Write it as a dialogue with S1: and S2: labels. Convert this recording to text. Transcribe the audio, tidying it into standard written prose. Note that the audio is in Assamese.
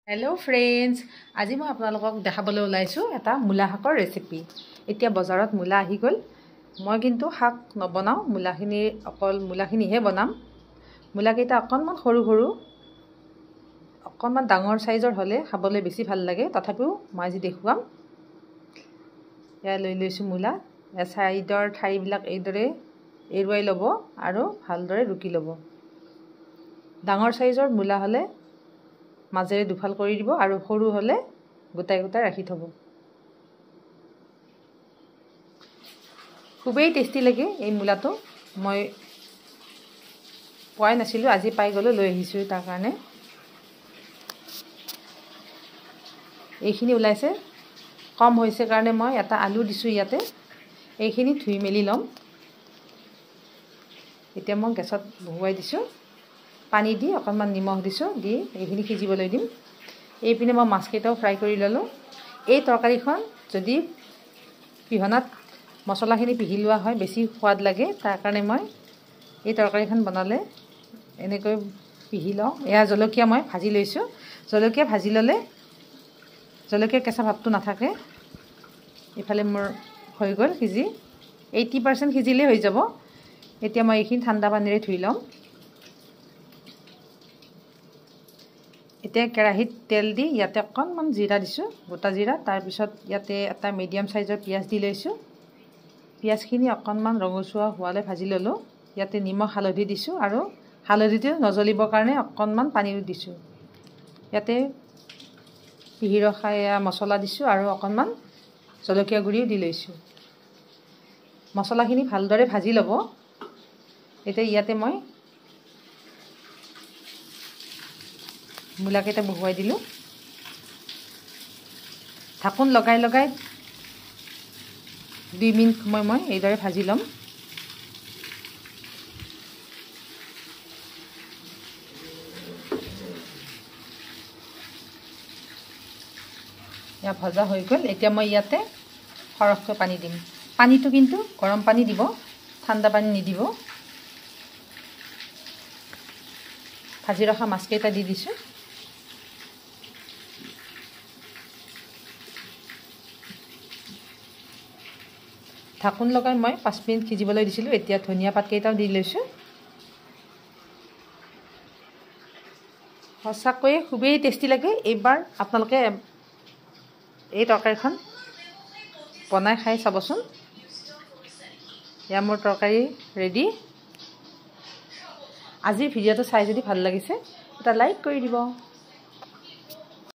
S1: হেল্ল' ফ্ৰেণ্ডছ, আজি মই আপোনালোকক দেখাবলৈ ওলাইছোঁ এটা মূলা শাকৰ ৰেচিপি। এতিয়া বজাৰত মূলা আহি গ'ল। মই কিন্তু শাক নবনাওঁ, মূলাখিনি অকল মূলাখিনিহে বনাম। মূলাকেইটা অকণমান সৰু সৰু, অকণমান ডাঙৰ চাইজৰ হ'লে খাবলৈ বেছি ভাল লাগে। তথাপিও মই আজি দেখুৱাম। এয়া লৈ লৈছোঁ মূলা। চাইডৰ ঠাৰিবিলাক এইদৰে এৰুৱাই ল'ব আৰু ভালদৰে ৰুকি ল'ব। ডাঙৰ চাইজৰ মূলা হ'লে মাজেৰে দুফাল কৰি দিব আৰু সৰু হ'লে গোটাই গোটাই ৰাখি থ'ব। খুবেই টেষ্টি লাগে এই মূলাটো। মই পোৱাই নাছিলোঁ, আজি পাই গ'লোঁ, লৈ আহিছোঁ তাৰ কাৰণে। এইখিনি ওলাইছে, কম হৈছে কাৰণে মই এটা আলু দিছোঁ ইয়াতে। এইখিনি ধুই মেলি ল'ম। এতিয়া মই গেছত বহুৱাই দিছোঁ, পানী দি অকণমান নিমখ দিছোঁ, দি এইখিনি সিজিবলৈ দিম। এইপিনে মই মাছকেইটাও ফ্ৰাই কৰি ল'লোঁ। এই তৰকাৰীখন যদি পিহনাত মছলাখিনি পিহি লোৱা হয় বেছি সোৱাদ লাগে। তাৰ কাৰণে মই এই তৰকাৰীখন বনালে এনেকৈ পিহি লওঁ। এয়া জলকীয়া মই ভাজি লৈছোঁ। জলকীয়া ভাজি ল'লে জলকীয়া কেঁচা ভাৱটো নাথাকে। ইফালে মোৰ হৈ গ'ল সিজি, 80% সিজিলেই হৈ যাব। এতিয়া মই এইখিনি ঠাণ্ডা পানীৰে ধুই ল'ম। এতিয়া কেৰাহীত তেল দি ইয়াতে অকণমান জিৰা দিছোঁ, গোটা জিৰা। তাৰপিছত ইয়াতে এটা মিডিয়াম চাইজৰ পিঁয়াজ দি লৈছোঁ। পিঁয়াজখিনি অকণমান ৰঙচুৱা হোৱালৈ ভাজি ল'লোঁ। ইয়াতে নিমখ হালধি দিছোঁ আৰু হালধিটো নজ্বলিবৰ কাৰণে অকণমান পানীও দিছোঁ। ইয়াতে পিহি ৰখা এয়া মছলা দিছোঁ আৰু অকণমান জলকীয়া গুড়িও দি লৈছোঁ। মছলাখিনি ভালদৰে ভাজি ল'ব। এতিয়া ইয়াতে মই মূলাকেইটা বহুৱাই দিলোঁ। ঢাকোন লগাই লগাই 2 মিনিট সময় মই এইদৰে ভাজি ল'ম। এয়া ভজা হৈ গ'ল। এতিয়া মই ইয়াতে সৰহকৈ পানী দিম। পানীটো কিন্তু গৰম পানী দিব, ঠাণ্ডা পানী নিদিব। ভাজি ৰখা মাছকেইটা দি দিছোঁ। ঢাকোন লগাই মই 5 মিনিট সিজিবলৈ দিছিলোঁ। এতিয়া ধনিয়া পাতকেইটাও দি লৈছোঁ। সঁচাকৈয়ে খুবেই টেষ্টি লাগে। এইবাৰ আপোনালোকে এই তৰকাৰীখন বনাই খাই চাবচোন। এয়া মোৰ তৰকাৰী ৰেডি। আজিৰ ভিডিঅ'টো চাই যদি ভাল লাগিছে এটা লাইক কৰি দিব।